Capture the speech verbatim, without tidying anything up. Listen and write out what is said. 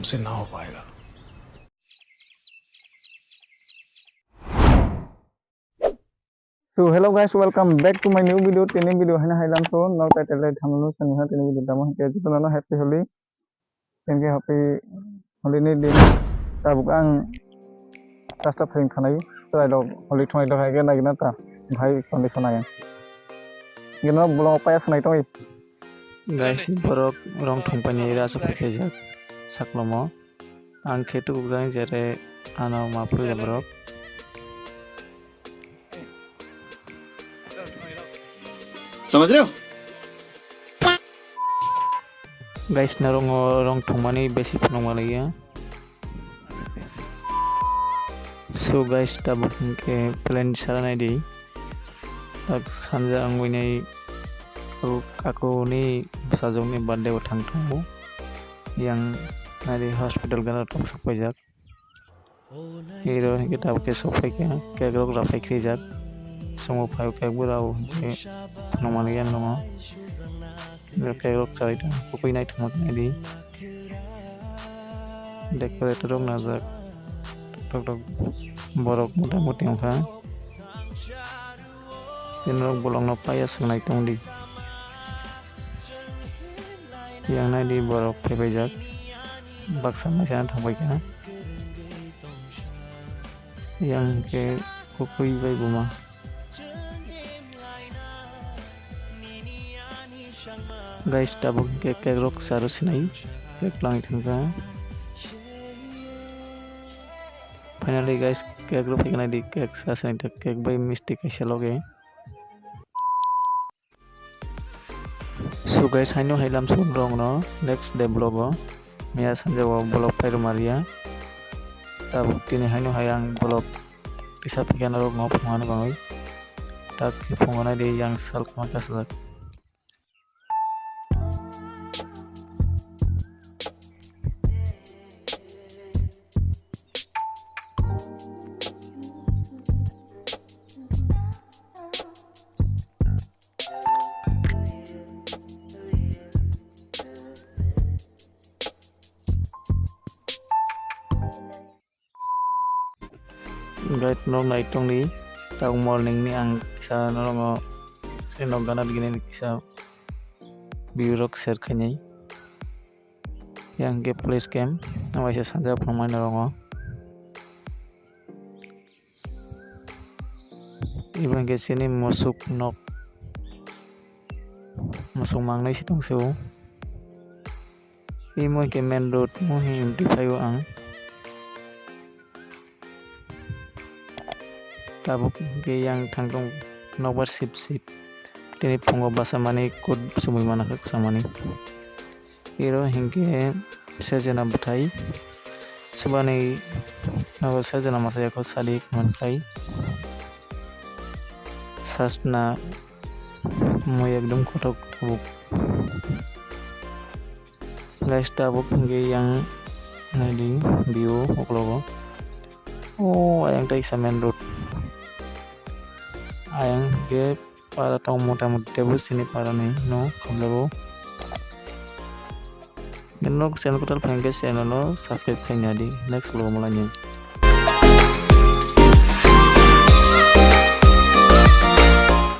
से ना हो पाएगा। So hello guys, welcome back to my new video. Tini video haino hai lamso nok title le thamlo sani ha tini video tamo hwnkhe jotono no happy Holi. Thank you, happy Holi ni din. Tabuk ang rasta phai khanai chwrai rok Holi thongnai dok hai khe nagina ta bhai condition ai. Gino bolong paya sanai tongwi. Guys, borok rong thung painai ra aswk phai khaijak saklomo. Ang khe tubukjak jere ano ma phuila borok. समझ रहे हो? Guys, norok o rong thungmani besi phunukma laiya. So guys, tabuk hwnkhe plan sara naidi. Tak sanja wngwi nai tabuk kakuni bwsajwkni birthday o thang tongo. Yang naidi hospital gana tongsak paijak. Hero hwnkhe tabuk khe sokphaikha, cake rok raphai khrijak. Chwngbo phaio cake bo rao hwnkhe phunukmani yang tongo. Cake rok chai tongo, kwpwi naithokma khe naidi. Decorator rok najak, tok tok borok motamuti wngkha. Tei norok bolongno paiya swngnai tongdi. Yang naidi borok phaipaijak, baksa maisano thangpaikha. Yang hwnkhe kwpwi bai buma. Guys, tabuk hwnkhe cake rok charo sinai, cake langwi thangkha. Finally guys, cake rok phaikha naidi, cake sa sinai, cake bai misti kaisa loge. So guys, haino hai lamsong rok no next day vlog o miya sanja o vlog phai rwma riya. Tabuk tini haino hai ang vlog kisa phikya norok no phunukna bagwi. Tak phunuknai di yang sal kwma kasajak. Guys, norok nai tongdi, tabuk morning ni ang kisa norok o screen o gana gini kisa view rok share khainai. Yang ke police camp, ang waisa sanja phunukmani norok o. Ibo hwnkhe chini musuk nok, musuk mangnwi se tong se o. Imo hwnkhe main road, mo hwnkhe M T five o ang. Tabuk hwnkhe yang thangtong nokbar sip sip. Tini phungo basa mani kut sumui mana kha kwchang mani. Iro hwnkhe sejena bwthai. Subani nogo sejena masa yako sadi mankhai. Sasna mui ekdom kothok tabuk. Guys, tabuk hwnkhe yang naidi view uklogo. O ayang tai kisa main road. Ayang hwnkhe para tong mota moti tebo chini para ni no hamjago. Nok channel kwtal phai hwnkhe channel no subscribe khaina di. Next vlog o malai ni.